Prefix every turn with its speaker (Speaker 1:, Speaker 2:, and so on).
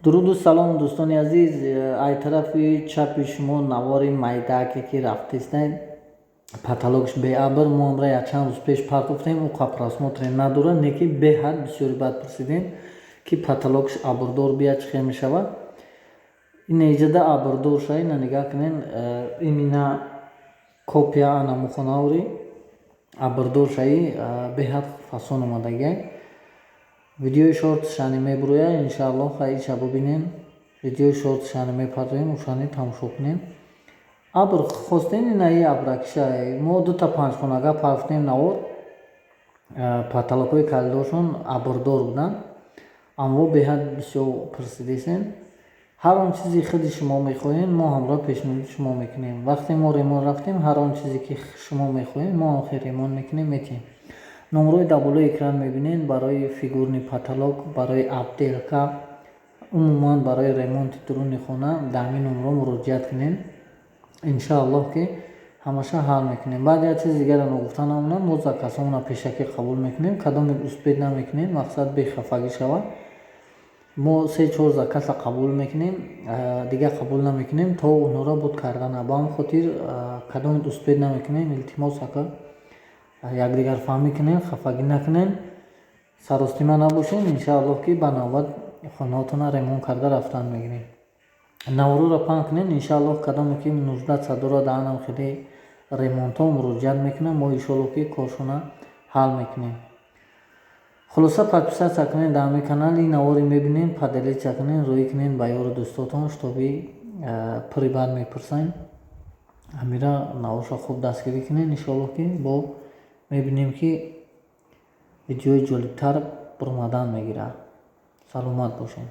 Speaker 1: Дуруду салом, дӯстони азиз. Ай тарафи чапи шумо навори майдаке, ки рафтистед, потолокш беабр. Мо амра якчанд рӯз пеш партофтем, уқа просмотре надорад, не ки беҳад бисёри бад пурсидем, ки потолокш абрдор бия, чӣ хел мешавад. Ин иҷада абрдор ша, ина нигаҳ кунен, имина копия анамухонаври абрдор шаи, беҳад фасон омадагиай. Видеои шортшани мебурояд, иншааллоҳ. Иша бубинен, видеои шортшани мепартоем, ушани тамошо кунем. Абр хостем, инаи абракиша. Мо дута панҷхонага партофтем навор, потолокҳои коридоршон абрдор буданд. Аммо беҳад бисёр пурсидесем. Ҳар он чизе худи шумо мехоҳем, мо ҳамроҳ пешниҳоди шумо мекунем. Вақте мо ремонт рафтем, ҳар он чизе ки шумо мехоҳем, мо он хел ремонт мекунем, метиҳем. Номрои дар болои экран мебинед, барои фигурный потолок, барои отделка, умуман барои ремонти дуруни хона дар ҳамин номро муроҷиат кунед. Иншааллоҳ, ки ҳамаша ҳал мекунем. Баъд як чизи дигаре ногуфта намонам: мо заказҳомона пешакӣ қабул мекунем, кадоме успеть намекунем, мақсад бехафагӣ шавад. Мо се чор заказа қабул мекунем, дигар қабул намекунем, то онҳоро буд кардана. Ба ҳамин хотир кадоме успеть намекунем, илтимос, ака, якдигарфаҳмӣ кунем, хафагӣ накунем, саростима набошем. Иншааллоҳ, ки ба навбат хонаҳотонро ремонт карда рафтан мегирем. Наворҳоро паҳн кунем, иншааллоҳ. Кадоме ки нуждаться дорад дар анам хеле ремонтҳо, муроҷиат мекунам, мо иншоаллоҳ, ки коршона ҳал мекунем. Хулоса, подписаться кунед дар ҳамин канал, ин навори мебинем, поделиться кунед, рӯӣ кунед ба ёру дӯстотон, чтобы пури бад мепурсанд. Ҳамира наворша хуб дастгирӣ кунед. Иншоаллоҳ, ки бо мебинем, ки видеои ҷолибтар баромадан мегирад. Саломат бошед.